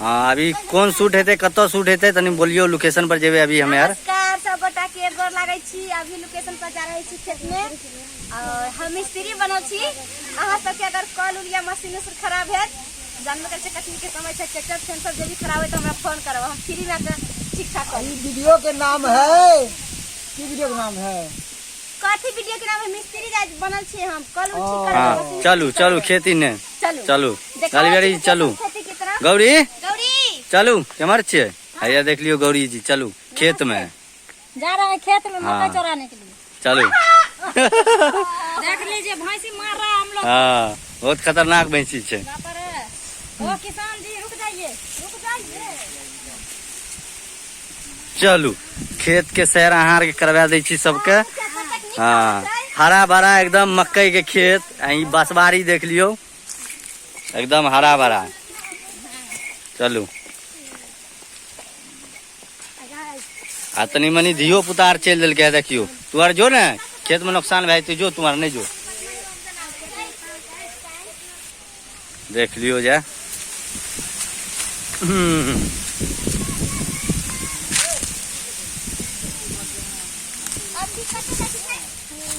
हाँ, अभी कोन शूट हेतै, कतऽ शूट हेतै, तनी बोलियो। लोकेशन पर जेबै अभी हमे आर। नमस्कार सब गोटा के, गोर लागै छी। अभी लोकेशन पर जा रहल छी खेत में और हम मिस्त्री बनल छी। अहाँ सबके अगर कल उल या मशीन उशीन खराब हैत, जानबे करै छै कखनी के समय छै, ट्रैक्टर फैन सब जे भी खराब है तो हमरा फोन करब, हम फ्री में आके ठीक ठाक कर। ई वीडियो के नाम है की? वीडियो के नाम है? कथी वीडियो के नाम है? मिस्त्री राज बनल छी हम, कल उल ठीक करब, हाँ मशीन चलू ठीक चलू करबै। खेती ने। चलू। चलू। देखाबै गाड़ी छी चलू। खेती के तरफ। गौरी। गौरी। चलू, केम्हर छियै? हैया देख लियौ गौरी जी, चलू खेत में। जा रहे हैं खेत में मकई हाँ। चराने के लिए। चलू। देख लीजिए, भैंसी मार रहा है हम लोग। हाँ, बहुत खतरनाक भैंसी छै। बाप रे। ओ किसान जी, रुक जाइए, रुक जाइए। चलू, खेत के सैर अहाँ आरके करवा दै छी सबके। हाँ, हरा भरा एकदम मकई के खेत आ ई बसबारी देख लियौ, एकदम हरा भरा। चलू, आ तनी मनी धियो पुता आर चलि देलकै। देखियौ, तू आर जो ने, खेत में नुकसान भए जेतै, जो तू आर नहि जो। देख लियौ जे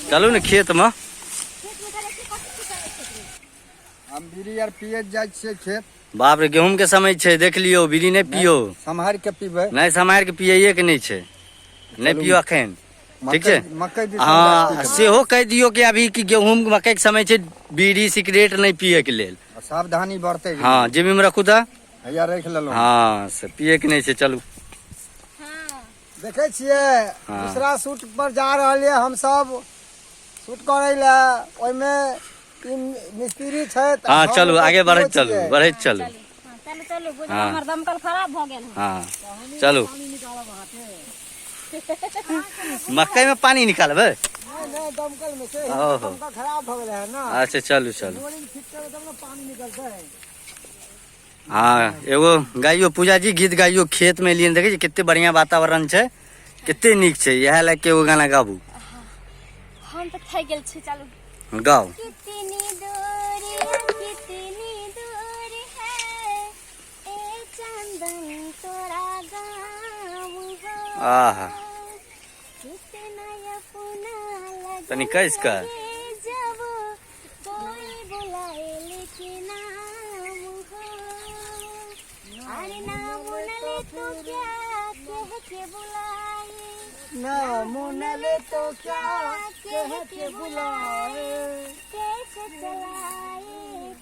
चलू ने खेत में। हम बीड़ी आर पिए जाइ छियै खेत। बाप रे, गेहूं के समय छै, देख लियौ, बीड़ी नहि पियौ। सम्हारि के पीबै। नहि, सम्हारि के पियैये के नहि छै, नहि पियौ अखन, ठीक छै? मकई दिस। हाँ, सेहो कहि दियौ कि अभी कि गेहूं मकई के समय छै, बीड़ी सिगरेट नहि पियके के लेल। सावधानी बरतै। हाँ, जेबी में रखू तऽ। हैया राखि लेलहुँ। हाँ, से पियके के नहि छै, चलू। देखै छियै। हाँ। दूसरा शूट पर जा रहल ये हम सब शूट करै लए, ओहिमे ई मिस्त्री छथि। हाँ। हम चलू, आगे बढ़ैत छियै। चलू, बढ़ैत चलू। हाँ, चलू चलू, बुझू। हाँ। हमर दमकल खराब भऽ गेल हन। हाँ, चलू। मकई में पानी निकालबै? नहि नहि, दमकल में से। ओहो। दमकल खराब भऽ गेलै है ना। अच्छा, चलू चलू। बोरिंग ठीक करबै तब ने पानी निकलतै। हाँ, एगो गाइयो पूजा जी, गीत गाइयो। खेत में एलियन, देखै छी कते बढ़िया वातावरण छै, कते नीक छै, इएह लए के एगो गाना गाबू। हम तऽ थकि गेल छी, चलू। गाओ। कितनी दूर, कितनी दूर है ए चंदन तोरा गाँव हो। आहा। कितना अपना लगन तनी कस कऽ। लगे जब कोई बुलाए लेके नाम हो। अरे नाम न ले तो क्या कह के बुलाए? नाम न ले तो क्या कह के बुलाए? कैसे चलाए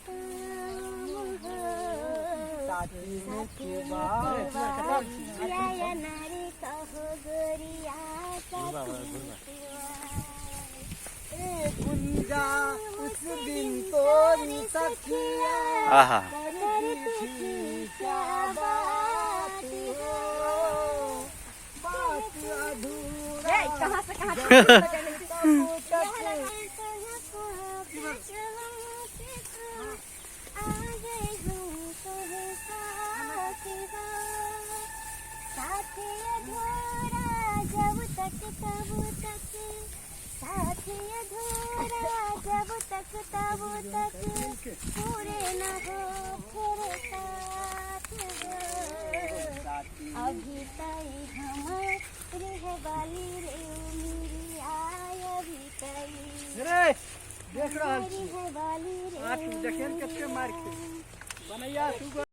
काम हो? साथी में के बात। या नारी कहो गोरिया साथी। ए गुंजा, उस दिन तोरी सखिया आहा। करती थी क्या बात हो, बात अधूरा। कहाँ से कहाँ? तब तक साथ अधूरा जब तक तब तक, साथ अधूरा जब तक तब तक, पूरे न हो फिर साथ हो। अभी तई हमारी है बाली रे मेरी आय, अभी तई रे देख रहल हमारी है बाली रे। देखियन कते मार के बनैया सुगर।